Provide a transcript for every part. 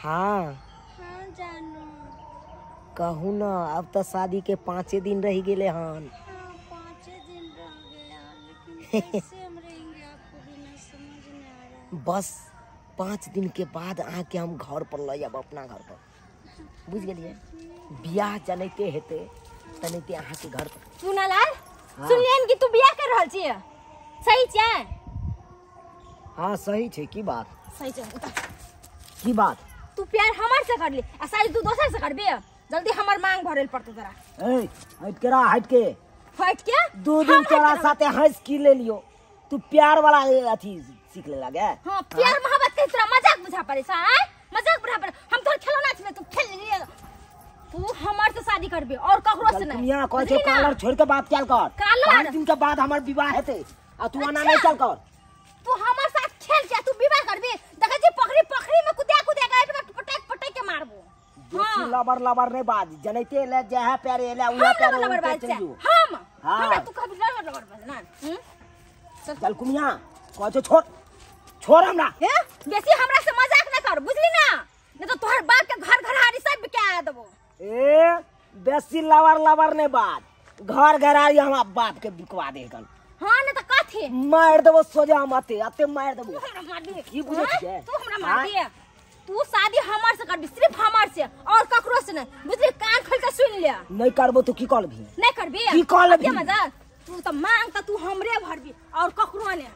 हाँ हाँ जानू। कहू ना, अब तो शादी के 5 दिन रह गेले हन। हाँ 5 दिन रह गया, लेकिन कैसे हम रहेंगे आपको बिना, समझ नहीं आ रहा। बस 5 दिन के बाद आके हम घर पर ल जाब, अपना घर पर, बुझ गेलिए? बियाह जनैते हेते तनैते अहाँ के घर पर। चुनालाल सुनलियन कि तू बियाह कर रहल छी, सही छै? हाँ सही छै। की बात सही छै? उतर। की बात? तू प्यार हमर से कर ले आ शादी तू दोसर से करबे, जल्दी हमर मांग भरेल पड़तो तोरा। ए हट के रह, हट के, हट के। 2 दिन तोरा साथे हंस की ले लियो, तू प्यार वाला अथी सीख ले लागे। हां प्यार मोहब्बत के तोरा मजाक बुझा पड़े सा, मजाक बुझा पड़े। हम तोर खिलौना छले, तू खेल लिए। तू हमर से शादी करबे और ककरो से नहीं। दुनिया कहै छै कॉलर छोड़ के बात कैल कर। 5 दिन के बाद हमर विवाह हेतै आ तू आना नहीं चल कर। तू हमर साथ खेल के तू विवाह करबे, देखै छी पखरी पखरी में कुदा कुदा के पटक पटक के मारबो। बेसी लबर लबर नहीं बाज, जनैते ले जहे प्यारे ले उहे प्यारे लबर बाज हम। हमरा तू कभी लबर लबर बाज ना। चल चल कुमिया कहै छै छोड़ छोड़ हमरा। हे बेसी हमरा से मजाक ना कर, बुझली ना, नहीं तो तोहर बाप के घर घरारी सब बिका देबो। ए बेसी लवर लवर नहीं बात, घर घरारी हमरा बाप के बिकवा दे गन। हां ना त कथी मार देबो सोजा मते अते मार देबो। तू हमरा मार दे, की बुझै छियै? तू हमरा मार दे। तू शादी हमर से करबी, सिर्फ हमर से और ककरो से नहीं, बुझली? कान खोल के सुन ले। नहीं करबो तो की करबी? नहीं करबी की करबी? मजा तू त मांग त तू हमरे भरबी और ककरो ने।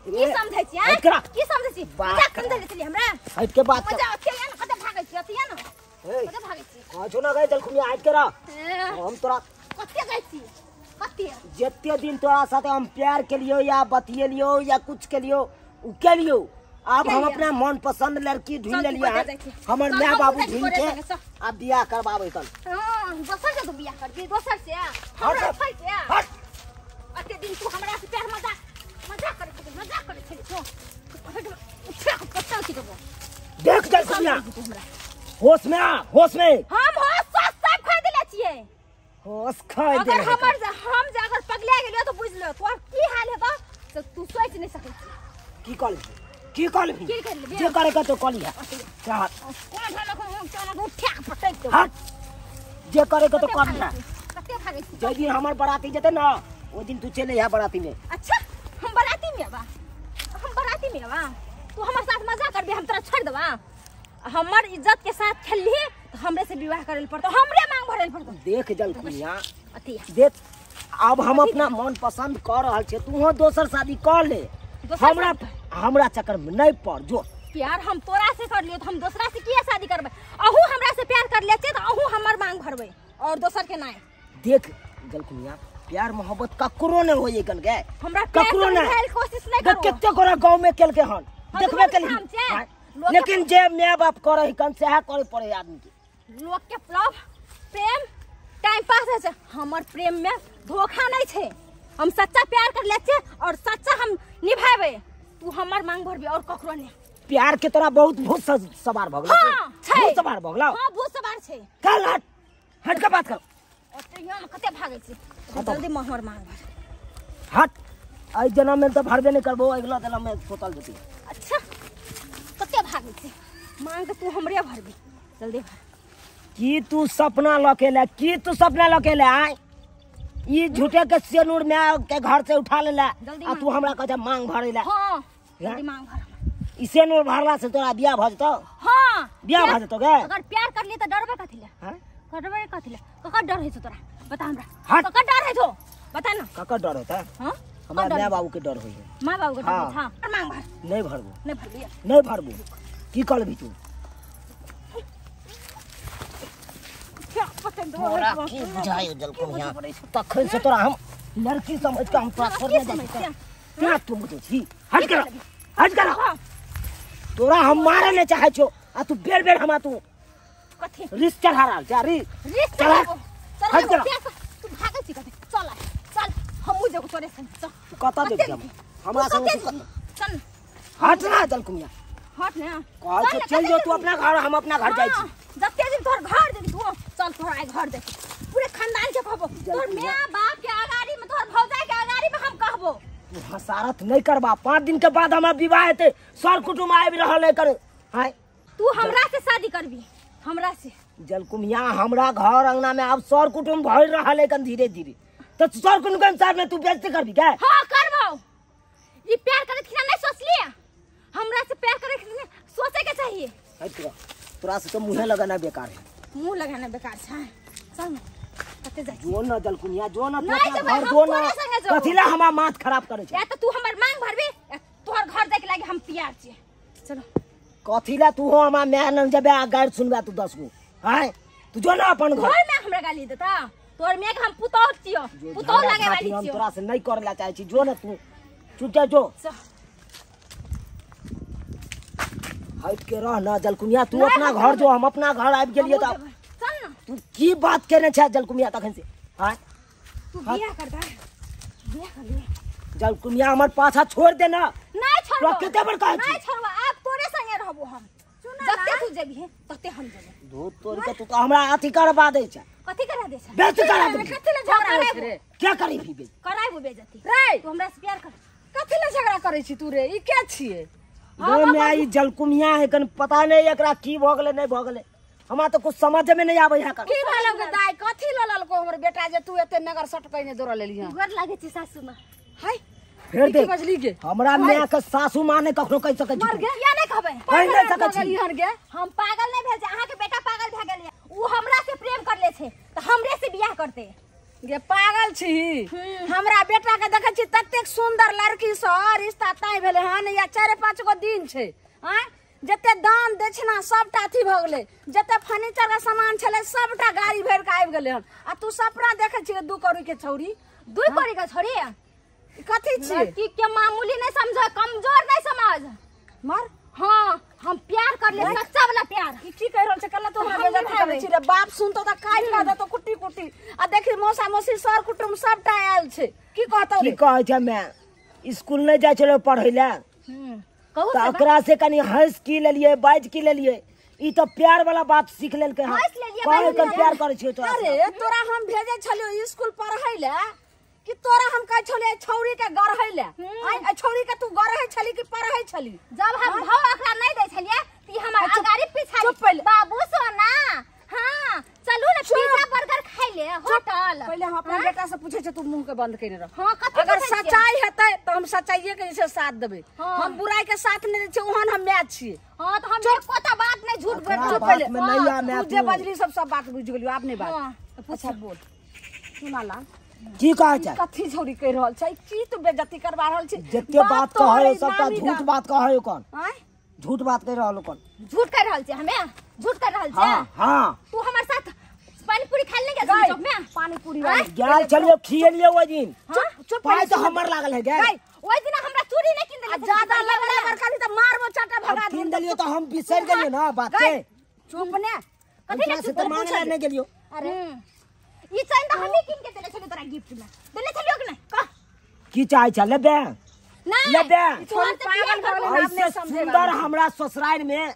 की समझै छी? की समझै छी? मजाक समझै छी हमरा? हट के बात कर। मजा अते ना कते भागै छी, अते ना कते भागै छी? कहै छौ ना गै जलखुमिया, हट के रह। हम तोरा कते गै छी? कते जते दिन तोरा साथे हम प्यार के लियो या बतियलियो या कुछ के लियो उ के लियो, अब हम अपना मन पसंद लड़की ढूंढ लेलिए, हमर my बाबू ढूंढ के अब बियाह करबाबै कन। हां दोसर से तू बियाह करबी, दोसर से हमरा छोड़ के। हट। अते दिन तू हमरा से प्यार मजाक मजाक करे छे, मजाक करे छे तू। हट उठा के पत्ता की देबो। देख जलखुमिया, होश में आ, होश में। हम होश सब खा देले छिए, होश खा दे। अगर हमर हम जे अगर पगला गेलियो तो बुझ लो तोर की हाल हेतो, तो तू सोच नहीं सकै छी। की कहली? की कहली? की कहली? जे करे के तो कहली है। चल कोन ठाना को चना को उठा के पटक दे। हट, जे करे के तो कहली है। कते भागै छी? जे दिन हमर बराती जेते ना ओ दिन तू चले आ बराती में। अच्छा हम बराती में आबा, हम बराती में आबा, तू हमर साथ मजाक करबी हम तोरा छोड़ देबा। हमर इज्जत के साथ खेलली तो हमरे से विवाह करल पड़तो, हमरे मांग भरल पड़तो। देख जलखुमिया, देख अब हम अपना मन पसंद कर रहल छे, तू दोसर शादी कर ले, हमरा हमरा चक्कर में नहीं पड़। जो प्यार हम तोरा से कर लियो तो हम दोसरा से किया शादी करबे? अहू हमरा से प्यार कर ले छे तो अहू हमर मांग भरबे और दोसर के नहीं। देख जलखुमिया, प्यार मोहब्बत ककरो नहीं होई कन के, हमरा ककरो नहीं कोशिश नहीं करो। कते गोरा गांव में केल के हन देखबे के, लेकिन जे my बाप करे कन सेहा करे पड़े आदमी के। लोग के प्लव प्रेम टाइम पास है छे, हमर प्रेम में धोखा नहीं छे। हम सच्चा प्यार कर ले छे और सच्चा हम निभाबे। तू हमर मांग भरबी और ककरो नहीं। प्यार के तोरा बहुत भूत सवार भ गेलो। हां भूत सवार भ गेलो। हां भूत सवार छे। चल हट, हट के बात कर। ओते यहाँ कते भागै छी, जल्दी हमर मांग भर। हट, एहि जन्म में तो भरबे नहीं करबो, अगला जन्म में सोतल जेती। अच्छा कते भागै छी? मांग तू हमरे भरबी, जल्दी भर। की तू सपना लके ले, की तू सपना लके ले आय? ई झूठे के सेनूर में के घर से उठा ले आ तू हमरा कह मांग भरे ले। हां जल्दी मांग भर। ई सेनूर भरला से तोरा बियाह भ जेतौ? हां बियाह भ जेतौ गे। अगर प्यार कर लिए त डरबे कथि ले? हां डरबे कथि ले? ककर डर है तोरा बता हमरा? ककर डर है तो बता ना। ककर डर होता? हां हमरा my बाबू के डर होई है। मां बाबू के डर? हां मांग भर। नहीं भरबो, नहीं भरबी, नहीं भरबो। की करबी तू? तोरा की बुझायो जलखुमिया, तखन से तोरा हम लड़की समझ के हम तोरा छोड़ने जाइ छी। तेरा तू बुझै छी? हट कर, हट कर। तोरा हम मारे नहीं चाहे छो आ तू बेर बेर हमरा तू कथि रिस चढ़ा रहल छै। रिस रिस चढ़ा, हट कर। तू भागै छी कथि? चल चल हमहु जेबो तोरे संग। चल तू कतऽ जेबी हमरा संग? चल हट ना जलखुमिया, हट ना। कहै छौ चल जो तू अपना घर, हम अपना घर जाइ छी। जते दिन तोहर घर जेबी तू, चल तोहर आइ घर देख, पूरे खानदान के कहबो, तोहर my बाप के अगाड़ी में, तोहर भौजाई के अगाड़ी में हम कहबो। तू हसारत नहीं करबा। 5 दिन के बाद हमार विवाह हेतै, सर कुटुम आबि रहल है करे। हाय तू हमरा से शादी करबी हमरा से। जलकुमिया हमरा घर अंगना में अब सर कुटुंब भर रहल है कन धीरे धीरे, तो सर कुटुंब के अनुसार में तू बेइज्जती करबी क्या? हां करबो। ई प्यार करे खिना नहीं सोचलिए, हमरा से प्यार करे खिना सोचे के चाहिए। हट तोरा से तो मुंह लगाना बेकार है। मुंह लगाना बेकार छै। चल कते जाय जो न जलकुमिया जो न तू घर जो न कथिला हमरा माथ खराब करे छै। या तो तू हमर मांग भरबी या तोहर घर देख लागी हम तैयार छी। चलो कथिला तू हो हमरा my लग जेबे आ गारि सुनबे तू 10 गो। हाय तू जो न अपन घर घर में हमरा गाली देता तोहर my के हम पुतोह छियो, पुतोह लागे वाली छियो। हम तोरा से नहीं करला चाहे छी, जो न तू चुप जा जो हट के रह न जलकुमिया। तू अपना घर जो हम अपना घर आबि गेलियै त चल न। तू की बात केने छै जलकुमिया तखन से? हां तू बियाह कर दे, बियाह कर ले। जलकुमिया हमर पाछा छोड़ दे ना। नहीं छोड़बो, कते बड़ कहै छी नहीं छोड़बो, आब तोरे संगे रहबो हम। जते तू जेबी तते हम जेबो। धूत तोड़ के तू तो हमरा अथी करबा दै छै। कथी करा दे छै? बेइज्जती करा दे। कथी ले झगड़ा होइ छै रे? क्या करी भी बे? कराबो बेइज्जती रे। तू हमरा से प्यार कर। कथी ले झगड़ा करै छी तू रे? ई के छियै? दो में ई जलकुमिया है कन पता नहीं एकरा की भ गेलै नहीं भ गेलै, हमरा तो कुछ समझ में नहीं आबै है। की भेलौ गे दाई? कथी लललको हमर बेटा जे तू एते नगर सटकैने दौड़ लेली हन? गोर लागै छी सासू मां। हाय फेर देख बजली गे हमरा my के सासू मां ने कखनो कहि सकै छी। मर गे किया नहीं कहबै? कहि नहीं सकै छी। हन गे हम पागल नहीं भेल छै, अहाँ के बेटा पागल भए गेल है। उ हमरा से प्रेम कर ले छै त हमरे से बियाह करते। गे पागल छी? हमरा बेटा के देखै छी ततेक सुंदर लड़की से रिश्ता तय भेलै हन, या 4-5 गो दिन छै। आँ जते दान दक्षिणा सबटा अथी भऽ गेलै, जते फर्नीचर के सामान छलै सबटा गाड़ी भरि के आबि गेलै हन, आ तू सपना देखै छी 2 कौड़ी के छौड़ी। 2 कौड़ी के छौड़ी कथी छी? लड़की के मामूली नहीं समझ, कमजोर नहीं समझ। मर हाँ हम प्यार कर ले सच्चा वाला प्यार। ई की कहि रहल छै? कल्ला तो हमरा बेइज्जती करै छी रे। बाप सुनतो त काटि ला देतो कुट्टी कुट्टी। आ देखी मौसा मौसी सर कुटुम सबटा आयल छै, की कहतौ रे? की कहै छै मैं स्कूल नहीं जाइ छलै पढ़ै ले, कहू त ओकरा से कनी हंस की लेलियै बाजि की लेलियै, ई तो प्यार वाला बात सीख लेलकै हन। हंस लेलियै, कहै के प्यार करै छियै तोरा। अरे तोरा हम भेजै छलियौ स्कूल पढ़ै ले कि तोरा हम कहै छलियै छौड़ी के गढ़ै ले? आइ छौड़ी के तू गढ़ै छली कि पढ़ै छली? जब हम भाव ओकरा नहीं दै छलियै त ई हमर अगाड़ी पिछाड़ी बाबू सोना। हां चलू ना पिज्जा बर्गर खाइ ले होटल। पहिले हम अपना बेटा से पूछै छै, तू मुंह के बंद कइने रह। हां कथि अगर सच्चाई हेतै त हम सच्चाइये के जे साथ देबै, हम बुराई के साथ नहीं दै छियै, ओहन हम my छियै। हां त हम एकोटा बात नहीं झूठ बोल। चुप पहिले तू जे बजली सब सब बात बुझि गेलियौ। आब नहीं बात। अच्छा बोल सुनाला की कहै छै? कथी छौड़ी कहि रहल छै? की तू बेइज्जती करवा रहल छी? जते बात कहै सबटा झूठ बात कहै कोन? आँय झूठ बात कहि रहल कोन? झूठ कहि रहल छै? हमे झूठ कहि रहल छै? हां हां तू हमर साथ पानीपुरी खाइ ले गेल चौक में? पानीपुरी वाली गेल छलियो, खिएलियो ओइ दिन। चुप चुप पाइ तो हमर लागल है गेल। ओइ दिन हमरा चूड़ी नहीं किन देले। ज्यादा लगला बरका त मारबो चाटा भगा किन देलियो त हम बिसरि गेलियो ना बात के। चुप ने कथि से त मांगला नहीं गेलियो। अरे ई चैन त हमी किन के देले छलियो तोरा गिफ्ट में, देले छलियो कि नहीं कह? की चाहे छ लेबे? नहीं लेबे। तोहर पागल भऽ गेलै ऐसे सुंदर हमरा ससुराल में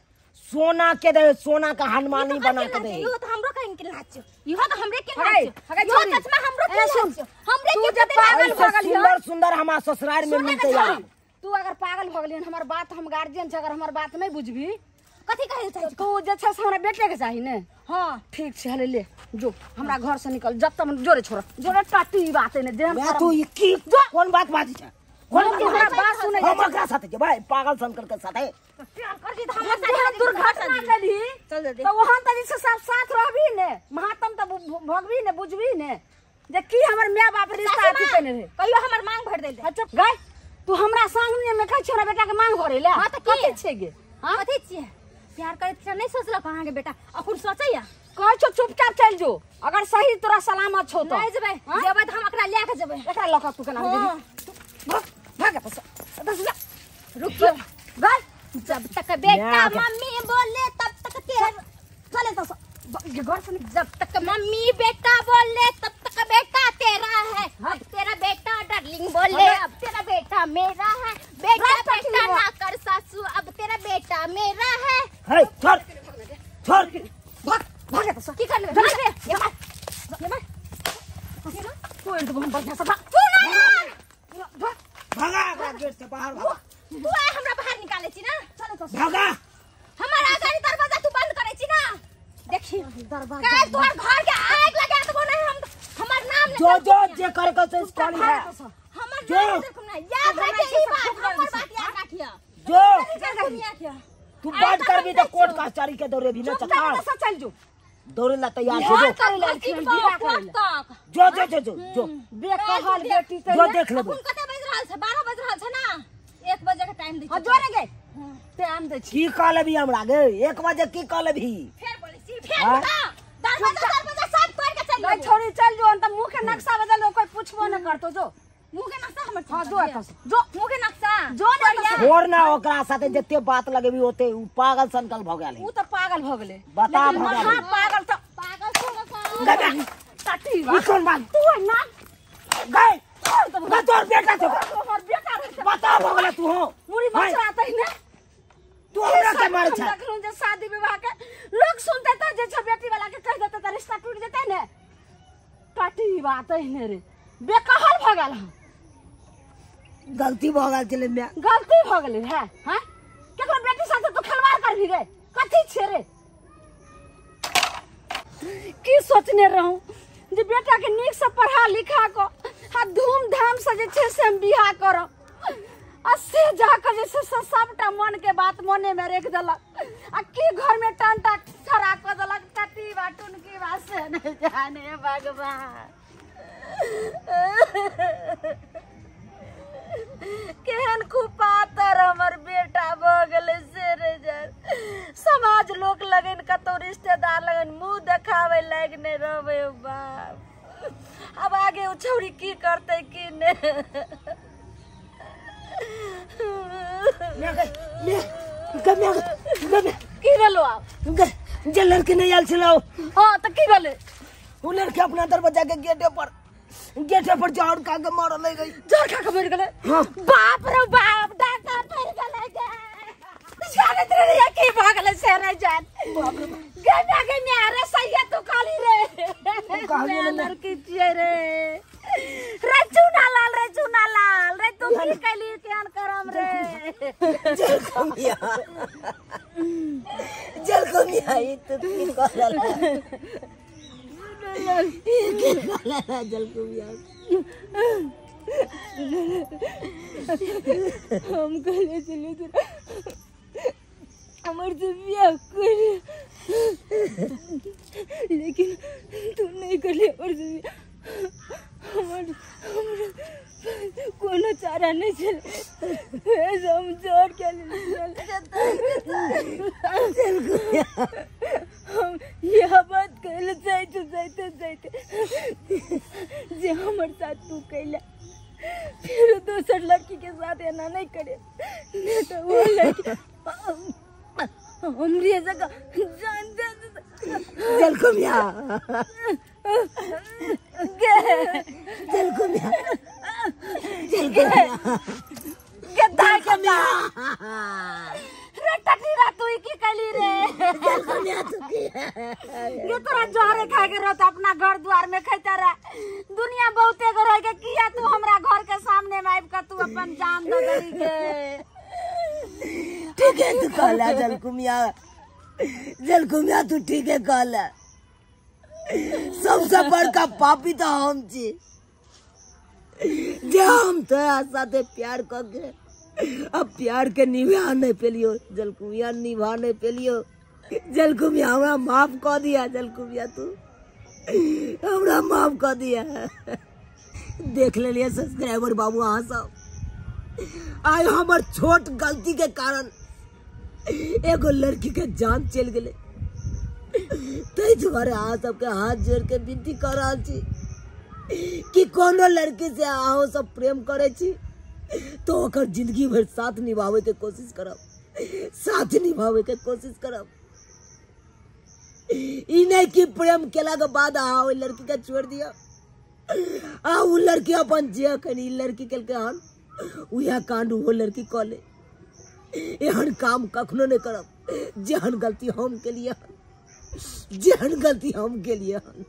सोना के दे, सोना का हनुमानी बना के दे। इहो त हमरो कहिन के नाच, इहो त हमरे के नाच, इहो चश्मा हमरो के नाच, हमरे के जे पागल भऽ गेलियो। सुंदर सुंदर हमरा ससुराल में मिलते यार। तू अगर पागल भऽ गेलियन हमर बात, हम गार्जियन छै, अगर हमर बात नहीं बुझबी कथि कहै चाहै छी? तू जे छै से हमरा बेटे के चाही ने। हां ठीक छै, हले ले जो हमरा घर से निकल। जब तक जोरे छोड़ जोरे टाटी बात ने जे हम तू ई की कोन बात बाजै छै? कोन बात बात सुनै हम एकरा साथे जेबै पागल शंकर के साथे प्यार कर दी त हमर साथे दुर्घटना केली चल दे। त वहां त जे सब साथ रहबी ने, महात्म त भगबी ने, बुझबी ने जे की हमर my बाप रिश्ता अथी केने रहे। कहियो हमर मांग भर देल। अच्छा गाय तू हमरा सामने में कहै छै हमरा बेटा के मांग भरे ले। हां त कथि छै गे? हां कथि छियै? प्यार करैत छै नहीं सोचलक अहाँ के बेटा अखुन सोचैया? कहै छौ चुपचाप चल जो, अगर सही तोरा सलामत छौ त। नहीं जेबै, जेबै त हम एकरा ले के जेबै। एकरा लऽ के तू केना जेबही? भाग भाग एतऽ से, एतऽ से जा। रुकियो गाय जब तक बेटा मम्मी बोले तब तक तेरा चल एतऽ से घर से। जब तक मम्मी बेटा बोले तब तक बेटा तेरा है, अब तेरा बेटा डार्लिंग बोले अब तेरा बेटा मेरा है, बेटा बेटा ना कर सासू अब तेरा बेटा मेरा है। हे छोड़ छोड़ भाग भाग एतऽ से। की करले? मार रे ये मार ये मार तू एंड हम बढ़िया से भाग। तू ना भाग भागा एकरा गेट से बाहर भागा। तू आए हमरा बाहर निकाले छी ना। चल एतऽ से भागा। हमार आगाड़ी तरफ दरवाजा काल तोहर घर के आग लगा देबो। नहीं हम हमर नाम जो जो जे करे के से करी है हमर नाम जलकुमिया याद रखिए ई बात, हमर बात याद रखिए। जो जलकुमिया के तू बात करबी त कोर्ट कचहरी के दौड़ेबी ना चल से चल जो दौड़े ला तैयार हो जो जो जो जो जो जो बेकहल बेटी जो देख लेबो। अखन कते बज रहल छै? 12 बज रहल छै ना, 1 बजे के टाइम दै हां जो रे गे टाइम दै की कहलबी हमरा गे 1 बजे की कहलबी? फेर बोलै छी फेर बता दरवाजा दरवाजा सब तोड़ के चल गई छोरी चल जो त मुंह के नक्शा बदल दो, कोई पूछबो न करतो। जो मुंह के नक्शा हमर हां जो एत जो मुंह के नक्शा जो न छोड़ ना ओकरा साथे जते बात लगेबी ओते उ पागल सनकल भ गेल। उ त पागल भ गेलै बता भ गेल। हां पागल त पागल छोड़ टटी ई कोन बात तू ना गए गा तोर बेटा छौ हमर बेटा बता भ गेल तू हो मुरी मचरा तै ने तू हमरा के मारै छ। देखलु जे शादी विवाह के लोग सुनते त जे छ बेटी वाला के कह देते त रिश्ता टूट जेतै ने। टटी बात है ने रे बेकहल भ गेल। गलती भ गेल छलै मैं गलती भ गेलै है। हां केकरो बेटी साथे तू खिलवाड़ करबी रे कथी छे रे? की सोचने रहूं जे बेटा के नीक से पढ़ा लिखा क आ धूमधाम से जे छै से हम बियाह करब आ से जाके जे छै से सबटा मन के बात मने में रख देलक आ की घर में टंटा खड़ा क देलक। टटी बा टुनकी बा से नहीं जाने भगवान केहन कुपातर हमर बेटा भ गेलै से रे जर समाज लोक लगन कतौ रिश्तेदार लगन मुंह देखावे लायक नहीं रहबै बाप। अब आगे उ छौरी की करतै की ने। की भेलो आप जे लड़की नहीं आयल छलौ। हां त की भेलै? उ लड़की अपना दरवाजा के गेटे पर जहर खा के मरल गई। जहर खा के मर गेलै? हां। बाप रे बाप डाका पड़ गेलै गे। जानत रे की भ गेलै से रे जान। बाप रे गे ना गे ना रे सही तू काली रे कहलिए ना लड़की छियै रे रे चूना लाल रे चूना लाल रे तू की कैली केहन करम रे। जलकुमिया जलकुमिया ई तू की कहल जलकुमिया। हम कहले चले हमर से बियाह कर लेकिन तू नहीं करले हमर से बियाह। हमर हमरा कोनो चारा नहीं चले हम जोर के हम यह बात कहले जाते जाते जाते जे हमर साथ तू कैला फिर दोसर लड़की के साथ एना नहीं करे नहीं तो वो लड़की हमरे जगह जान दे। जलकुमिया गे जलकुमिया जलकुमिया गे दाई के रे टटीरा तू की कैली रे। जलकुमिया तू की गे तोरा जहरे खाए के रहत अपना घर द्वार में खैता रह दुनिया बहुते गो रह के किया तू हमरा घर के सामने में आबि के तू अपन जान दे देली गे। ठीक है तू कहला जलकुमिया जलकुमिया तू ठीक है कहला। सबसे बड़का पापी तो हम छी जे हम तोरा साथे प्यार करके अब प्यार के निभा नहीं पेलियो जलकुमिया निभा नहीं पेलियो। जलकुमिया हमरा माफ कर दिया जलकुमिया तू हमरा माफ कर दिया। देख लेलिए सब्सक्राइबर बाबू अहाँ सब आइ हमर छोट गलती के कारण एगो लड़की के जान चल गेलै। ताहि दुआरे अहाँ सबके हाथ जोड़ के विनती कर रहल छी कि कोनो लड़की से अहाँ सब प्रेम करै छी तो ओकर जिंदगी भर साथ निभावे के कोशिश करब साथ निभावे के कोशिश करब। ई नहीं कि प्रेम केला के बाद अहाँ ओहि लड़की के छोड़ दिअ आ उ लड़की अपन जे कनी लड़की केलकै हन उएह कांड वो लड़की कऽ ले। एहन काम कखनो नहीं करब जेहन गलती हम केलिए हन जेहन गलती हम केलिए हन।